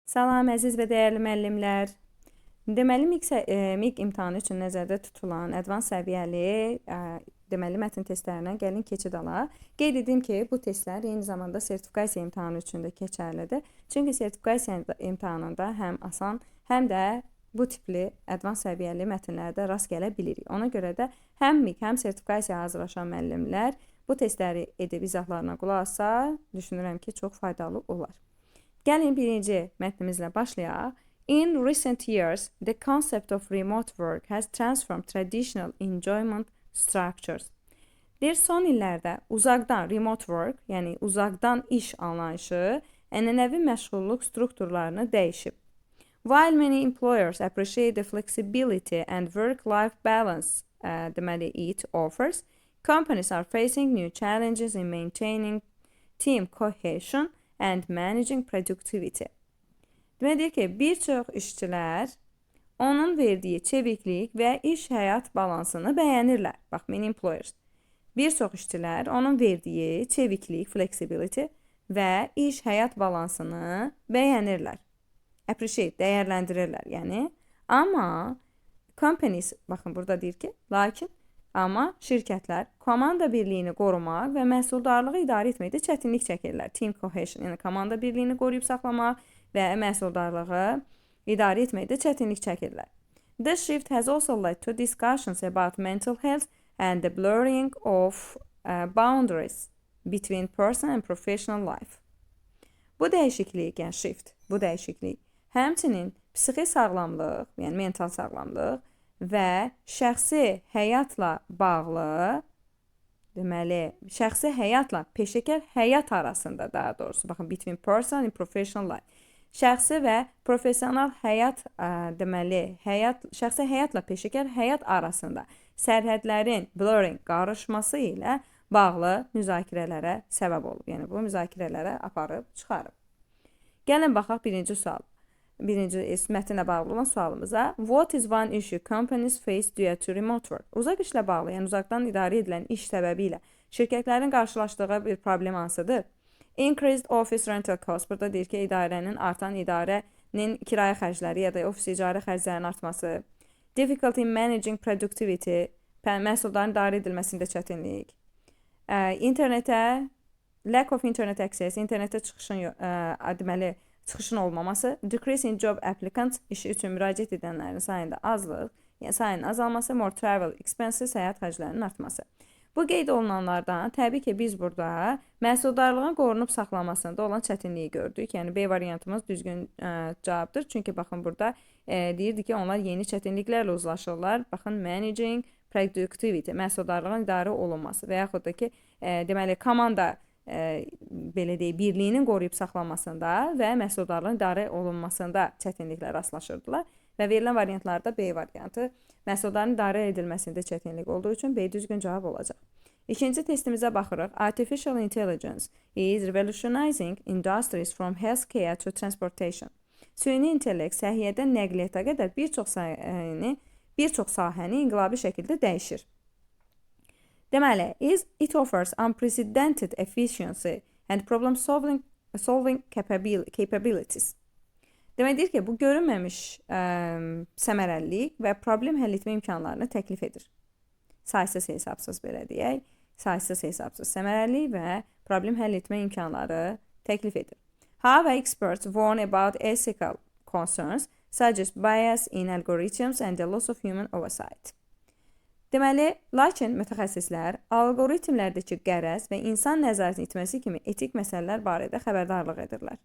Salam, əziz və dəyərli müəllimlər. Deməli, MİQ imtahanı üçün nəzərdə tutulan advanced səviyyəli deməli mətn testlərinə gəlin keçid alaq. Qeyd edim ki, bu testlər eyni zamanda sertifikasiya imtahanı üçün də keçərlidir. Çünki sertifikasiya imtahanında həm asan, həm də bu tipli advanced səviyyəli mətnlərdə rast gələ bilirik. Ona görə də həm MİQ, həm sertifikasiya hazırlaşan müəllimlər bu testləri edib izahlarına qulaq assa, düşünürəm ki, çox faydalı olar. Gəlin birinci mətnimizlə başlayaq. In recent years, the concept of remote work has transformed traditional employment structures. Deyir, son illərdə uzaqdan remote work, yəni uzaqdan iş anlayışı ənənəvi məşğulluq strukturlarını dəyişib. While many employers appreciate the flexibility and work-life balance deməli it offers, companies are facing new challenges in maintaining team cohesion and managing productivity. Demək deyir ki, bir çox işçilər onun verdiyi çeviklik və iş həyat balansını bəyənirlər. Bax, many employers. Bir çox işçilər onun verdiyi çeviklik, flexibility və iş həyat balansını bəyənirlər. Appreciate, dəyərləndirirlər, yəni. Amma companies, baxın, burada deyir ki, lakin amma şirkətlər komanda birliyini qorumaq və məhsuldarlığı idarə etməkdə çətinlik çəkirlər. Team cohesion, yəni komanda birliyini qoruyub saxlamaq və məhsuldarlığı idarə etməkdə çətinlik çəkirlər. This shift has also led to discussions about mental health and the blurring of boundaries between personal and professional life. Bu dəyişiklik, yəni shift, bu dəyişiklik həmçinin psixi sağlamlıq, yəni mental sağlamlıq və şəxsi həyatla bağlı, deməli, şəxsi həyatla peşəkar həyat arasında daha doğrusu, baxın, between personal and professional life. Şəxsi və professional həyat, deməli, həyat, şəxsi həyatla peşəkar həyat arasında sərhədlərin blurring, qarışması ilə bağlı müzakirələrə səbəb olub. Yəni bu müzakirələrə aparıb çıxarıb. Gəlin baxaq birinci sual. Birinci mətnlə bağlı olan sualımıza. What is one issue companies face due to remote work? Uzaq işlə bağlı, yəni uzaqdan idarə edilən iş səbəbi ilə şirkətlərin qarşılaşdığı bir problem hansıdır? Increased office rental cost. Burada deyir ki, idarənin artan idarənin kirayə xərcləri ya da ofis icarə xərclərinin artması. Difficulty in managing productivity. Məhsuldarlığın idarə edilməsində çətinlik. İnternetə lack of internet access, internetə çıxışın deməli çıxışın olmaması, decrease in job applicants, iş üçün müraciət edənlərin sayında azlıq, yəni sayının azalması, more travel expenses, səyahət xərclərinin artması. Bu qeyd olunanlardan təbii ki, biz burada məhsuldarlığın qorunub saxlanmasında olan çətinliyi gördük. Yəni B variantımız düzgün cavabdır. Çünki baxın, burada deyirdi ki, onlar yeni çətinliklərlə uzlaşırlar. Baxın, managing productivity, məhsuldarlığın idarə olunması və yaxud da ki, deməli komanda belə deyək, birliyinin qoruyub saxlanmasında və məhsuldarlığın idarə olunmasında çətinliklə rastlaşırdılar. Və verilən variantlarda B variantı məhsuldarlığın idarə edilməsində çətinlik olduğu üçün B düzgün cavab olacaq. İkinci testimizə baxırıq. Artificial intelligence is revolutionizing industries from healthcare to transportation. Süni intellekt səhiyyədən nəqliyyata qədər bir çox sahəni inqilabi şəkildə dəyişir. Deməli, is it offers unprecedented efficiency and problem solving capabilities. Demək deyir ki, bu görünməmiş səmərəlilik və problem həll etmə imkanlarını təklif edir. Saysız hesabsız, belə deyək, saysız hesabsız səmərəlilik və problem həll etmə imkanları təklif edir. However, experts warn about ethical concerns such as bias in algorithms and the loss of human oversight. Deməli, lakin mütəxəssislər alqoritmlərdəki qərəz və insan nəzarətinin itməsi kimi etik məsələlər barədə xəbərdarlıq edirlər.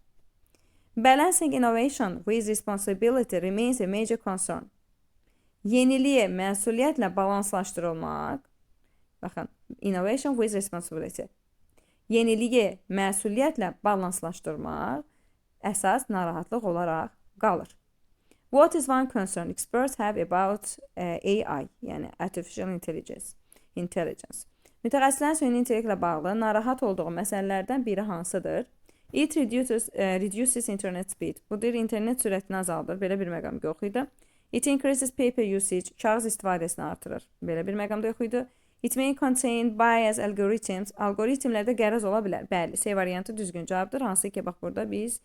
Balancing innovation with responsibility remains a major concern. Yeniliyi məsuliyyətlə balanslaşdırılmaq, baxın, innovation with responsibility. Yeniliyi məsuliyyətlə balanslaşdırmaq əsas narahatlıq olaraq qalır. What is one concern experts have about AI, yəni artificial intelligence? Intelligence. Mütəxəssislərin süni intellektlə bağlı narahat olduğu məsələlərdən biri hansıdır? It reduces internet speed. Bu deyir, internet sürətini azaldır. Belə bir məqam yox idi. It increases paper usage. Kağız istifadəsini artırır. Belə bir məqam da yox idi. It may contain bias algorithms. Alqoritmlərdə qərəz ola bilər. Bəli, C variantı düzgün cavabdır. Hansı ki, bax, burada biz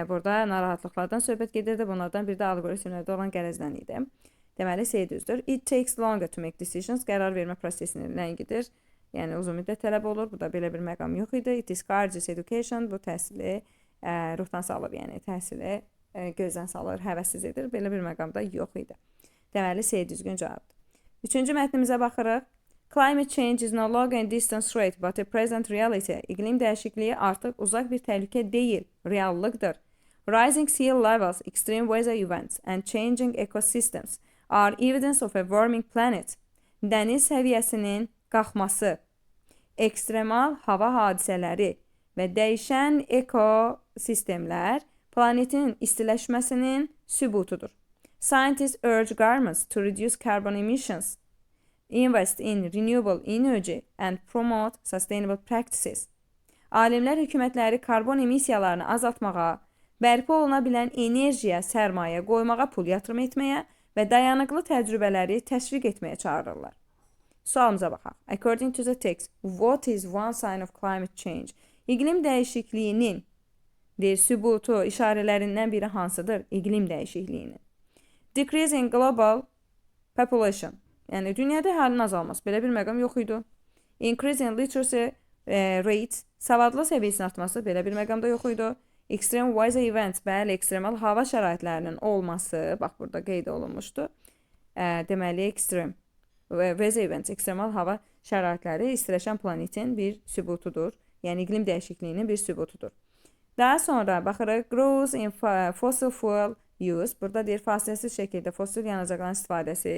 Burada narahatlıqlardan söhbət gedirdi. Bunlardan biri də alqoritmlərdə olan qərəzdən idi. Deməli, C düzdür. It takes longer to make decisions. Qərar vermə prosesini ləngidir. Yəni uzun müddət tələb olur. Burada belə bir məqam yox idi. It discourages education. Bu təhsili ruhdan salır, yəni təhsili gözdən salır, həvəssiz edir. Belə bir məqam da yox idi. Deməli, C düzgün cavabdır. Üçüncü mətnimizə baxırıq. Climate change is no longer a distant threat, but a present reality. İqlim dəyişikliyi artıq uzaq bir təhlükə deyil, reallıqdır. Rising sea levels, extreme weather events and changing ecosystems are evidence of a warming planet. Dəniz səviyyəsinin qalxması, ekstremal hava hadisələri və dəyişən ekosistemlər planetin istiləşməsinin sübutudur. Scientists urge governments to reduce carbon emissions, invest in renewable energy and promote sustainable practices. Alimlər hökumətləri karbon emissiyalarını azaltmağa, bərpa oluna bilən enerjiyə sərmayə qoymağa pul yatırım etməyə və dayanıqlı təcrübələri təşviq etməyə çağırırlar. Sualımıza baxaq. According to the text, what is one sign of climate change? İqlim dəyişikliyinin, deyir, sübutu, işarələrindən biri hansıdır? İqlim dəyişikliyinin. Decrease in global population. Yəni dünyada əhalinin azalması. Belə bir məqam yox idi. Increase in literacy rate, savadlı səviyyəsinin artması, belə bir məqam da yox idi. Extreme weather events, bəli, ekstremal hava şəraitlərinin olması, bax burada qeyd olunmuşdu. Deməli, extreme weather events, ekstremal hava şəraitləri istiləşən planetin bir sübutudur. Yəni iqlim dəyişikliyinin bir sübutudur. Daha sonra baxırıq, growth in fossil fuel use. Burada deyir, fasiləsiz şəkildə fosil yanacaqların istifadəsi,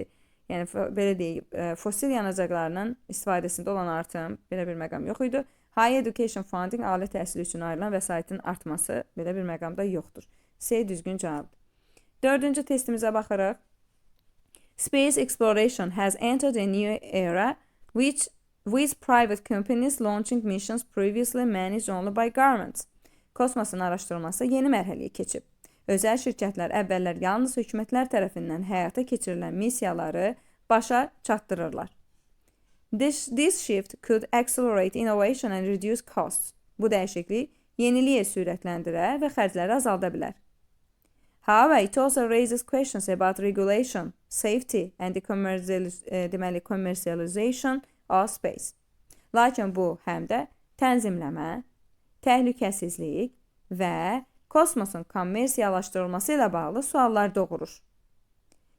yəni belə deyək, fosil yanacaqlarının istifadəsində olan artım, belə bir məqam yox idi. High education funding, ali təhsil üçün ayrılan vəsaitin artması, belə bir məqam da yoxdur. C düzgün cavabdır. Dördüncü testimizə baxırıq. Space exploration has entered a new era which with private companies launching missions previously managed only by governments. Kosmosun araşdırılması yeni mərhələyə keçib. Özəl şirkətlər əvvəllər yalnız hökumətlər tərəfindən həyata keçirilən missiyaları başa çatdırırlar. This shift could accelerate innovation and reduce costs. Bu dəyişiklik yeniliyi sürətləndirər və xərcləri azalda bilər. However, it also raises questions about regulation, safety and the deməli, commercialization of space. Lakin bu həm də tənzimləmə, təhlükəsizlik və kosmosun kommersiyalaşdırılması ilə bağlı suallar doğurur.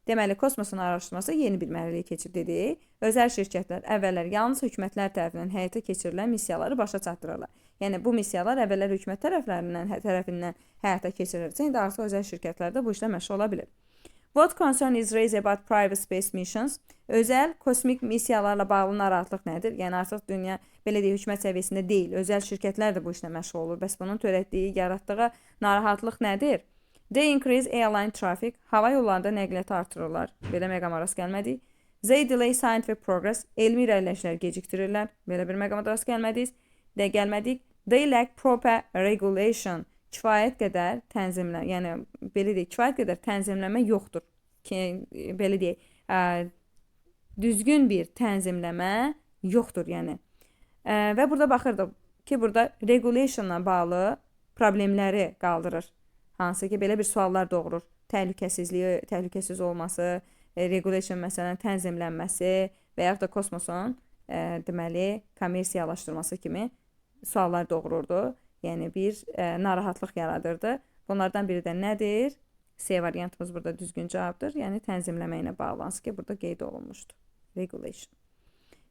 Deməli, kosmosun araşdırması yeni bir mərhələyə keçib dedik. Özəl şirkətlər əvvəllər yalnız hökumətlər tərəfindən həyata keçirilən missiyaları başa çatdırırlar. Yəni bu missiyalar əvvəllər hökumət tərəfindən həyata keçirilirsə, indi artıq özəl şirkətlər də bu işlə məşğul ola bilir. What concern is raised about private space missions? Özəl kosmik missiyalarla bağlı narahatlıq nədir? Yəni artıq dünya, belə deyək, hökumət səviyyəsində deyil, özəl şirkətlər də bu işlə məşğul olur. Bəs bunun törətdiyi, yaratdığı narahatlıq nədir? They increase airline traffic. Hava yollarında nəqliyyatı artırırlar. Belə məqama rast gəlmədik. They delay scientific progress. Elmi irəliləyişləri gecikdirirlər. Belə bir məqama da rast gəlmədik. Də gəlmədik. They lack proper regulation. Kifayət qədər tənzimlə, yəni belə deyək, kifayət qədər tənzimləmə yoxdur. Ki, belə deyək, düzgün bir tənzimləmə yoxdur, yəni. Və burada baxırdıq ki, burada regulationla bağlı problemləri qaldırır. Hansı ki, belə bir suallar doğurur. Təhlükəsizliyi, təhlükəsiz olması, regulation məsələn tənzimlənməsi və yaxud da kosmosun deməli kommersiyalaşdırılması kimi suallar doğururdu. Yəni bir narahatlıq yaradırdı. Bunlardan biri də nədir? C variantımız burada düzgün cavabdır. Yəni tənzimləmə ilə bağlı, hansı ki, burada qeyd olunmuşdur. Regulation.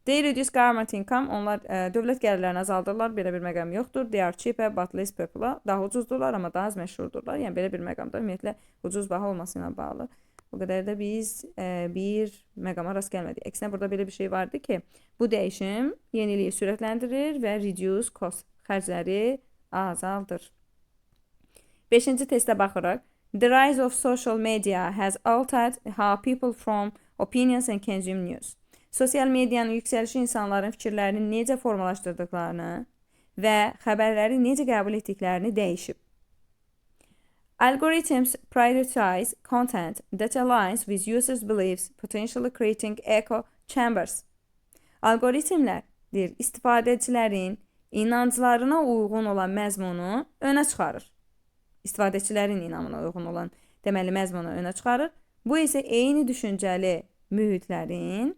They reduce government income. Onlar dövlət gəlirlərini azaldırlar. Belə bir məqam yoxdur. They are cheaper but less popular. Daha ucuzdurlar, amma daha az məşhurdurlar. Yəni belə bir məqamda ümumiyyətlə ucuz baha olması ilə bağlı. O qədər də biz bir məqama rast gəlmədik. Əksinə burada belə bir şey vardı ki, bu dəyişim yeniliyi sürətləndirir və reduce cost, xərcləri azaldır. Beşinci testə baxırıq. The rise of social media has altered how people form opinions and consume news. Sosial medianın yüksəlişi insanların fikirlərini necə formalaşdırdıqlarını və xəbərləri necə qəbul etdiklərini dəyişib. Algorithms prioritize content that aligns with users' beliefs, potentially creating echo chambers. Alqoritmlər deyir, istifadəçilərin inanclarına uyğun olan məzmunu önə çıxarır. istifadəçilərin inamına uyğun olan deməli məzmunu önə çıxarır. Bu isə eyni düşüncəli mühitlərin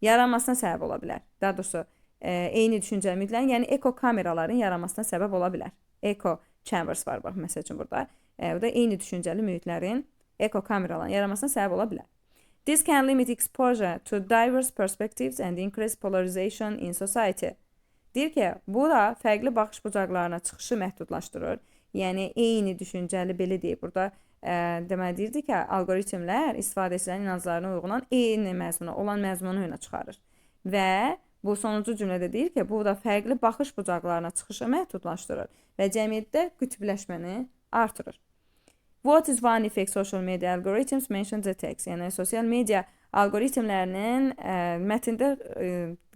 yaranmasına səbəb ola bilər. Daha doğrusu, eyni düşüncəli mühitlərin, yəni eko kameraların yaranmasına səbəb ola bilər. Echo chambers var, bax, məsəl üçün burada. Bu da eyni düşüncəli mühitlərin, eko kameraların yaranmasına səbəb ola bilər. This can limit exposure to diverse perspectives and increase polarization in society. Deyir ki, bu da fərqli baxış bucaqlarına çıxışı məhdudlaşdırır. Yəni eyni düşüncəli, belə deyək, burada deməli deyirdi ki, alqoritmlər istifadəçilərin inanclarına uyğun olan eyni məzmuna olan məzmunu önə çıxarır. Və bu sonuncu cümlədə deyir ki, bu da fərqli baxış bucaqlarına çıxışı məhdudlaşdırır və cəmiyyətdə qütbləşməni artırır. What is one effect social media algorithms mentioned the text? Yəni sosial media alqoritmlərinin mətndə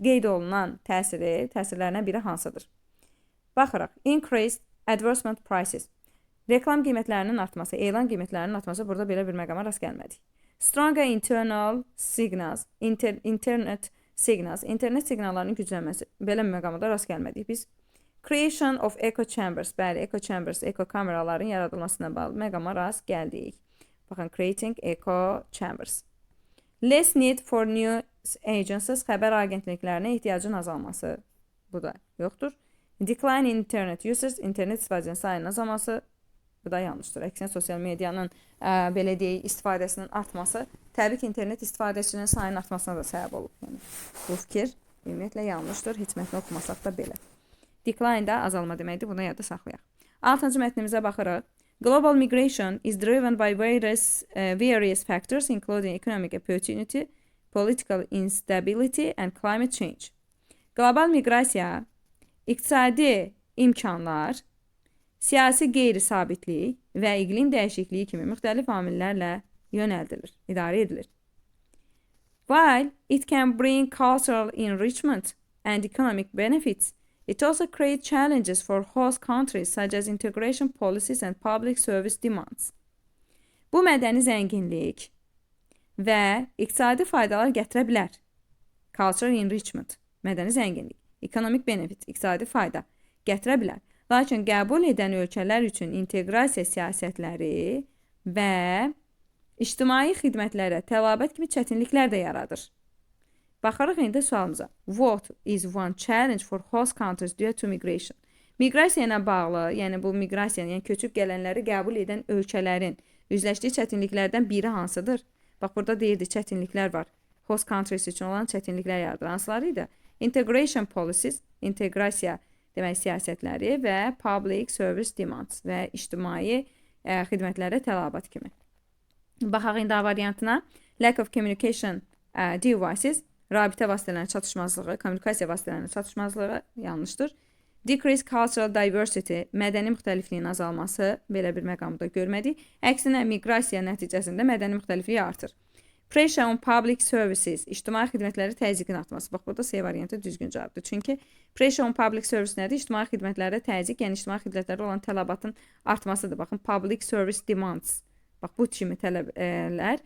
qeyd olunan təsiri, təsirlərindən biri hansıdır? Baxırıq. Increased advertisement prices. Reklam qiymətlərinin artması, elan qiymətlərinin artması, burada belə bir məqama rast gəlmədik. Stronger internal signals, internet signals, internet siqnallarının güclənməsi. Belə bir məqama da rast gəlmədik biz. Creation of echo chambers, bəli, echo chambers, echo kameraların yaradılmasına bağlı məqama rast gəldik. Baxın, creating echo chambers. Less need for news agencies, xəbər agentliklərinə ehtiyacın azalması. Bu da yoxdur. Decline in internet users, internet istifadəçinin sayının azalması. Bu da yanlışdır. Əksinə sosial medianın belə deyək, istifadəsinin artması təbii ki, internet istifadəçinin sayının artmasına da səbəb olub. Yəni bu fikir ümumiyyətlə yanlışdır. Heç mətni oxumasaq da belə. Decline da azalma deməkdir. Bunu yadda saxlayaq. Altıncı mətnimizə baxırıq. Global migration is driven by various factors, including economic opportunity, political instability and climate change. Qlobal miqrasiya iqtisadi imkanlar, siyasi qeyri-sabitlik və iqlim dəyişikliyi kimi müxtəlif amillərlə yönəldilir, idarə edilir. While it can bring cultural enrichment and economic benefits, it also creates challenges for host countries, such as integration policies and public service demands. Bu mədəni zənginlik və iqtisadi faydalar gətirə bilər. Cultural enrichment, mədəni zənginlik, economic benefit, iqtisadi fayda gətirə bilər. Lakin qəbul edən ölkələr üçün inteqrasiya siyasətləri və ictimai xidmətlərə tələbat kimi çətinliklər də yaradır. Baxarıq indi sualımıza. What is one challenge for host countries due to migration? Miqrasiya ilə bağlı, yəni bu miqrasiya, yəni köçüb gələnləri qəbul edən ölkələrin üzləşdiyi çətinliklərdən biri hansıdır? Bax, burada deyirdi, çətinliklər var. Host countries üçün olan çətinliklər yaradır. Hansıları idi? Integration policies, inteqrasiya demək siyasətləri və public service demands və ictimai xidmətlərə tələbat kimi. Baxaq indi A variantına. Lack of communication devices, rabitə vasitələrinin çatışmazlığı, kommunikasiya vasitələrinin çatışmazlığı yanlışdır. Decrease cultural diversity, mədəni müxtəlifliyin azalması, belə bir məqamı da görmədik. Əksinə miqrasiya nəticəsində mədəni müxtəliflik artır. Pressure on public services, ictimai xidmətlərə təzyiqin artması. Bax, burada C variantı düzgün cavabdır. Çünki pressure on public service nədir? İctimai xidmətlərə təzyiq, yəni ictimai xidmətlərə olan tələbatın artmasıdır. Baxın, public service demands. Bax, bu kimi tələblər,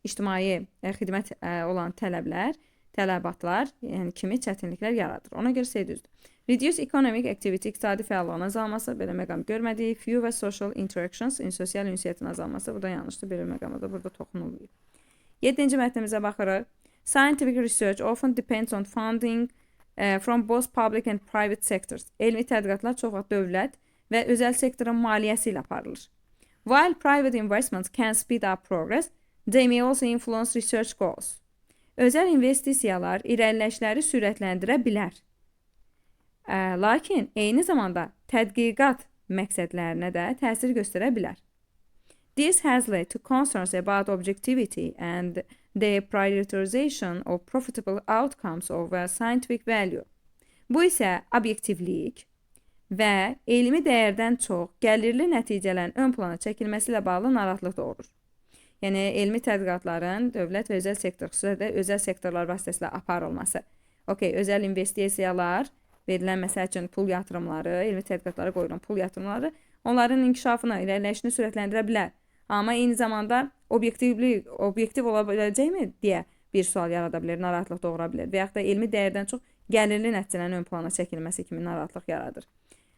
ictimai xidmət olan tələblər, tələbatlar, yəni kimi çətinliklər yaradır. Ona görə C düzdür. Reduce economic activity, iqtisadi fəallığın azalması, belə məqam görmədik. Fewer social interactions, sosial ünsiyyətin azalması, bu da yanlışdır. Belə məqama da burada toxunulmayıb. Yeddinci mətnimizə baxırıq. Scientific research often depends on funding from both public and private sectors. Elmi tədqiqatlar çox vaxt dövlət və özəl sektorun maliyyəsi ilə aparılır. While private investments can speed up progress, they may also influence research goals. Özəl investisiyalar irəliləyişləri sürətləndirə bilər. Lakin eyni zamanda tədqiqat məqsədlərinə də təsir göstərə bilər. This has led to concerns about objectivity and the prioritization of profitable outcomes over scientific value. Bu isə obyektivlik və elmi dəyərdən çox gəlirli nəticələrin ön plana çəkilməsi ilə bağlı narahatlıq doğurur. Yəni elmi tədqiqatların dövlət və özəl sektor, xüsusilə də özəl sektorlar vasitəsilə aparılması. Okay, özəl investisiyalar verilən, məsəl üçün pul yatırımları, elmi tədqiqatlara qoyulan pul yatırımları onların inkişafını, irəliləyişini sürətləndirə bilər. Amma eyni zamanda obyektivlik, obyektiv ola biləcəkmi deyə bir sual yarada bilər, narahatlıq doğura bilər və yaxud da elmi dəyərdən çox gəlirli nəticələrin ön plana çəkilməsi kimi narahatlıq yaradır.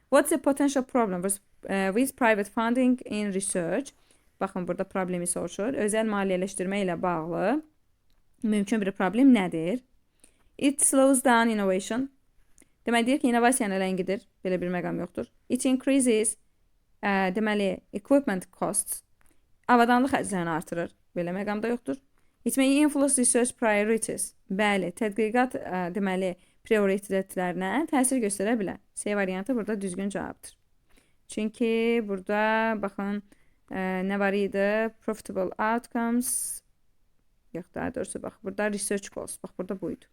What's the potential problem with with private funding in research? Baxın, burada problemi soruşur. Özəl maliyyələşdirmə ilə bağlı mümkün bir problem nədir? It slows down innovation. Deməli, deyir ki, innovasiyanı ləngidir. Belə bir məqam yoxdur. It increases, deməli, equipment costs. Avadanlıq xərclərini artırır. Belə məqam da yoxdur. It may influence research priorities. Bəli, tədqiqat deməli, prioritetlərinə təsir göstərə bilər. C variantı burada düzgün cavabdır. Çünki burada baxın, nə var idi? Profitable outcomes. Yox, daha doğrusu bax, burada research goals. Bax, burada bu idi.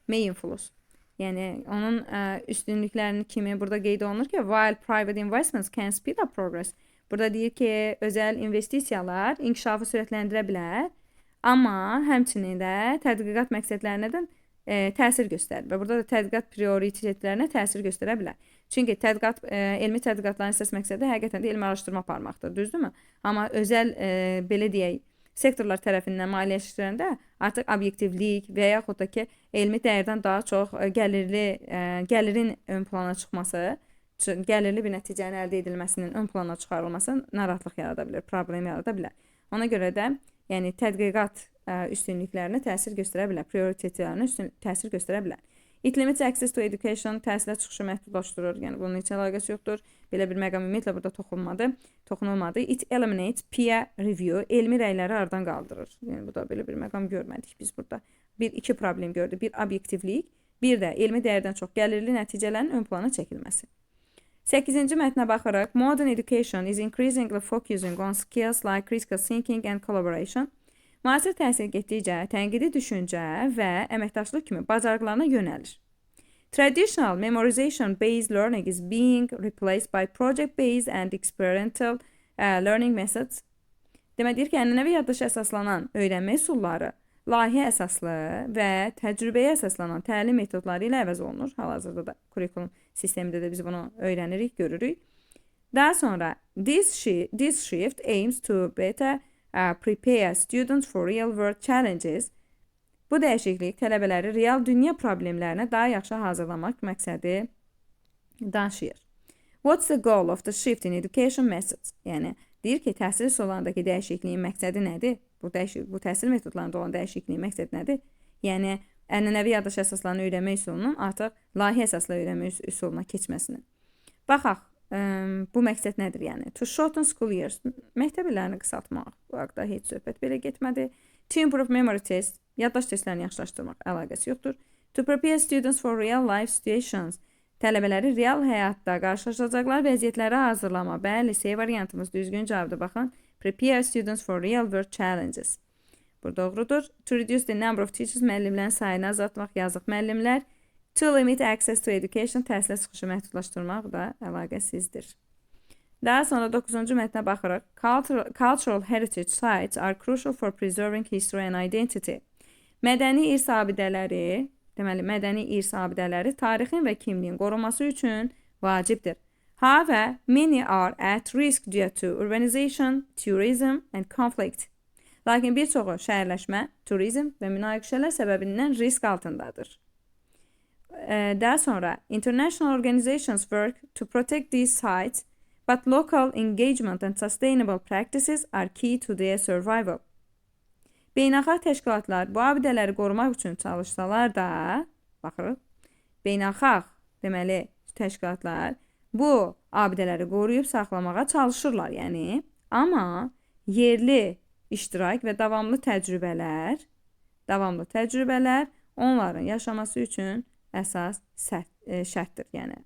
May influence. Yəni onun üstünlüklərini kimi burada qeyd olunur ki, while private investments can speed up progress. Burada deyir ki, özəl investisiyalar inkişafı sürətləndirə bilər, amma həmçinin də tədqiqat məqsədlərinə də təsir göstərir və burada da tədqiqat prioritetlərinə təsir göstərə bilər. Çünki tədqiqat, elmi tədqiqatların əsas məqsədi həqiqətən də elmi araşdırma aparmaqdır, düzdürmü? Amma özəl belə deyək, sektorlar tərəfindən maliyyələşdiriləndə artıq obyektivlik və yaxud da ki, elmi dəyərdən daha çox gəlirin ön plana çıxması, gəlirli bir nəticənin əldə edilməsinin ön plana çıxarılması narahatlıq yarada bilər, problem yarada bilər. Ona görə də, yəni tədqiqat üstünlüklərinə təsir göstərə bilər, prioritetlərinə təsir göstərə bilər. It limits access to education, təhsilə çıxışı məhdudlaşdırır. Yəni bunun heç əlaqəsi yoxdur. Belə bir məqam ümumiyyətlə burada toxunulmadı. It eliminates peer review, elmi rəyləri aradan qaldırır. Yəni bu da belə bir məqam görmədik biz burada. Bir iki problem gördük. Bir obyektivlik, bir də elmi dəyərdən çox gəlirli nəticələrin ön plana çəkilməsi. 8-ci mətnə baxaraq, modern education is increasingly focusing on skills like critical thinking and collaboration. Müasir təhsil getdikcə tənqidi düşüncə və əməkdaşlıq kimi bacarıqlarına yönəlir. Traditional memorization-based learning is being replaced by project-based and experiential learning methods. Demək deyir ki, ənənəvi yaddaşa əsaslanan öyrənmə üsulları layihə əsaslı və təcrübəyə əsaslanan təlim metodları ilə əvəz olunur. Hal-hazırda da kurikulum sistemində də biz bunu öyrənirik, görürük. Daha sonra this shift aims to better prepare students for real world challenges. Bu dəyişiklik tələbələri real dünya problemlərinə daha yaxşı hazırlamaq məqsədi daşıyır. What's the goal of the shift in education methods? Yəni deyir ki, təhsil üsullarındakı dəyişikliyin məqsədi nədir? Bu təhsil metodlarında olan dəyişikliyin məqsədi nədir? Yəni ənənəvi yaddaşa əsaslanan öyrənmə üsulunun artıq layihə əsaslı öyrənmə üsuluna keçməsinin. Baxaq, bu məqsəd nədir yəni? To shorten school years, məktəb illərini qısaltmaq. Bu haqda heç söhbət belə getmədi. To improve memory test, yaddaş testlərini yaxşılaşdırmaq, əlaqəsi yoxdur. To prepare students for real life situations, tələbələri real həyatda qarşılaşacaqları vəziyyətlərə hazırlama. Bəli, C variantımız düzgün cavabdır. Baxın, prepare students for real world challenges. Bu doğrudur. To reduce the number of teachers, müəllimlərin sayını azaltmaq, yazıq müəllimlər. To limit access to education, təhsilə çıxışı məhdudlaşdırmaq da əlaqəsizdir. Daha sonra 9-cu mətnə baxırıq. Cultural heritage sites are crucial for preserving history and identity. Mədəni irs abidələri, deməli, mədəni irs abidələri tarixin və kimliyin qorunması üçün vacibdir. However, many are at risk due to urbanization, tourism and conflict. Lakin bir çoxu şəhərləşmə, turizm və münaqişələr səbəbindən risk altındadır. Daha sonra international organizations work to protect these sites, but local engagement and sustainable practices are key to their survival. Beynəlxalq təşkilatlar bu abidələri qorumaq üçün çalışsalar da, baxırıq, beynəlxalq deməli təşkilatlar bu abidələri qoruyub saxlamağa çalışırlar, yəni, amma yerli iştirak və davamlı təcrübələr onların yaşaması üçün əsas şərtdir, yəni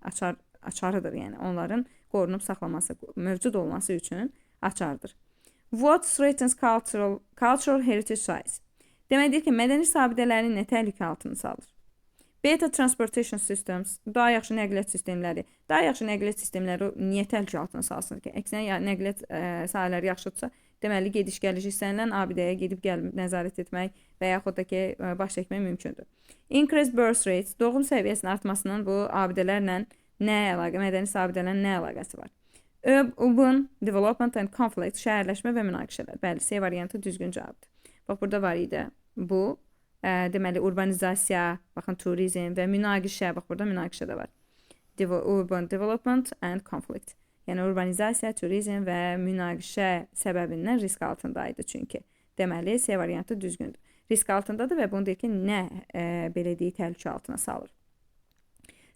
açarıdır, yəni onların qorunub saxlaması, mövcud olması üçün açardır. What threatens cultural heritage sites? Demək deyir ki, mədəni abidələrin nə təhlükə altına salır? Better transportation systems, daha yaxşı nəqliyyat sistemləri. Daha yaxşı nəqliyyat sistemləri niyə təhlükə altına salsın ki? Əksinə, ya, nəqliyyat sahələri yaxşıdırsa, deməli gediş-gəliş, istənilən abidəyə gedib gəlib nəzarət etmək və yaxud da ki, baş çəkmək mümkündür. Increased birth rates, doğum səviyyəsinin artmasının bu abidələrlə nə əlaqə, mədəni abidələrlə nə əlaqəsi var? Urban development and conflict, şəhərləşmə və münaqişələr. Bəli, C variantı düzgün cavabdır. Bax, burada var idi bu. Deməli, urbanizasiya, baxın, turizm və münaqişə, bax, burada münaqişə də var. Urban development and conflict. Yəni urbanizasiya, turizm və münaqişə səbəbindən risk altındaydı çünki. Deməli, C variantı düzgündür. Risk altındadır və bunu deyir ki, nə belə deyik, təhlükə altına salır.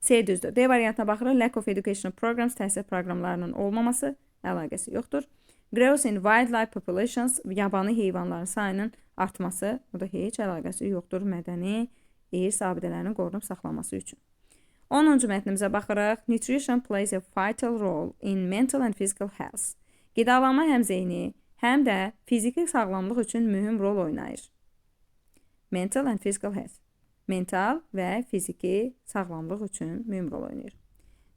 C düzdür. D variantına baxırıq. Lack of educational programs, təhsil proqramlarının olmaması, əlaqəsi yoxdur. Growth in wildlife populations, yabanı heyvanların sayının artması, bu da heç əlaqəsi yoxdur mədəni irs abidələrinin qorunub saxlanması üçün. 10-cu mətnimizə baxırıq. Nutrition plays a vital role in mental and physical health. Qidalanma həm zehni, həm də fiziki sağlamlıq üçün mühüm rol oynayır. Mental and physical health. Mental və fiziki sağlamlıq üçün mühüm rol oynayır.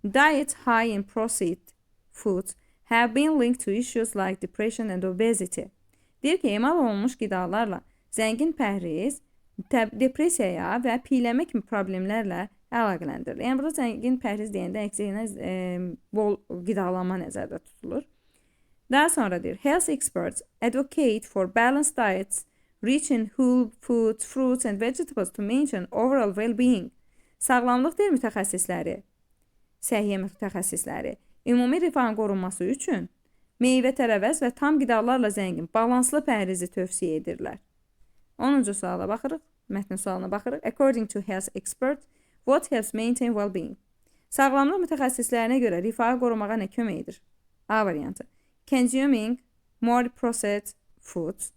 Diets high in processed foods have been linked to issues like depression and obesity. Deyir ki, emal olunmuş qidalarla zəngin pəhriz depressiyaya və piyələnmə kimi problemlərlə əlaqələndirilir. Yəni burada zəngin pəhriz deyəndə əksinə bol qidalanma nəzərdə tutulur. Daha sonra deyir, health experts advocate for balanced diets rich in whole foods, fruits and vegetables to maintain overall well-being. Sağlamlıq deyir mütəxəssisləri, səhiyyə mütəxəssisləri ümumi rifahın qorunması üçün meyvə, tərəvəz və tam qidalarla zəngin balanslı pəhrizi tövsiyə edirlər. 10-cu suala baxırıq. Mətnin sualına baxırıq. According to health expert, what helps maintain well-being? Sağlamlıq mütəxəssislərinə görə rifahı qorumağa nə kömək edir? A variantı. Consuming more processed foods.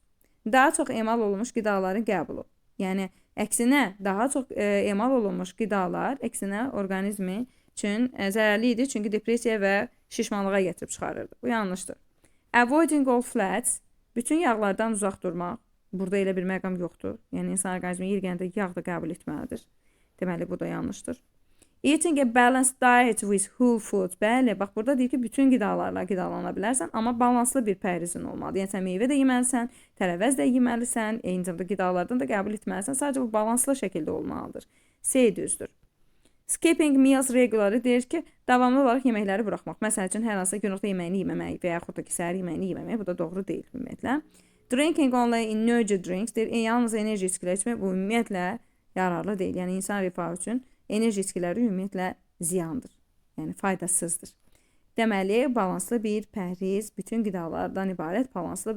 Daha çox emal olunmuş qidaların qəbulu. Yəni əksinə daha çox emal olunmuş qidalar əksinə orqanizmi üçün zərərli idi, çünki depressiya və şişmanlığa gətirib çıxarırdı. Bu yanlışdır. Avoiding all fats, bütün yağlardan uzaq durmaq. Burada elə bir məqam yoxdur. Yəni insan orqanizmi yer gələndə yağ da qəbul etməlidir. Deməli bu da yanlışdır. Eating a balanced diet with whole foods. Bəli, bax burada deyir ki, bütün qidalarla qidalana bilərsən, amma balanslı bir pəhrizin olmalıdır. Yəni sən meyvə də yeməlisən, tərəvəz də yeməlisən, eyni zamanda qidalardan da qəbul etməlisən. Sadəcə bu balanslı şəkildə olmalıdır. C düzdür. Skipping meals regularly deyir ki, davamlı olaraq yeməkləri buraxmaq. Məsəl üçün, hər hansısa günorta yeməyini yeməmək və yaxud da ki, səhər yeməyini yeməmək, bu da doğru deyil ümumiyyətlə. Drinking only energy drinks deyir, yalnız enerji içkiləri içmək, bu ümumiyyətlə yararlı deyil. Yəni insan rifahı üçün enerji içkiləri ümumiyyətlə ziyandır. Yəni faydasızdır. Deməli, balanslı bir pəhriz, bütün qidalardan ibarət balanslı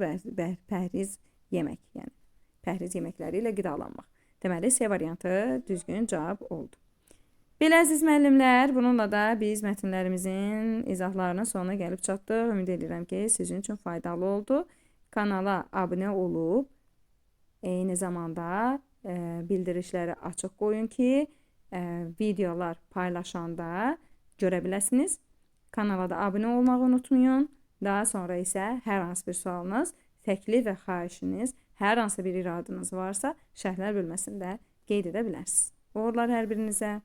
pəhriz yemək, yəni pəhriz yeməkləri ilə qidalanmaq. Deməli, C variantı düzgün cavab oldu. Belə əziz müəllimlər, bununla da biz mətnlərimizin izahlarının sonuna gəlib çatdıq. Ümid edirəm ki, sizin üçün faydalı oldu. Kanala abunə olub, eyni zamanda bildirişləri açıq qoyun ki, videolar paylaşanda görə biləsiniz. Kanala da abunə olmağı unutmayın. Daha sonra isə hər hansı bir sualınız, təklif və xahişiniz, hər hansı bir iradınız varsa, şərhlər bölməsində qeyd edə bilərsiniz. Uğurlar hər birinizə.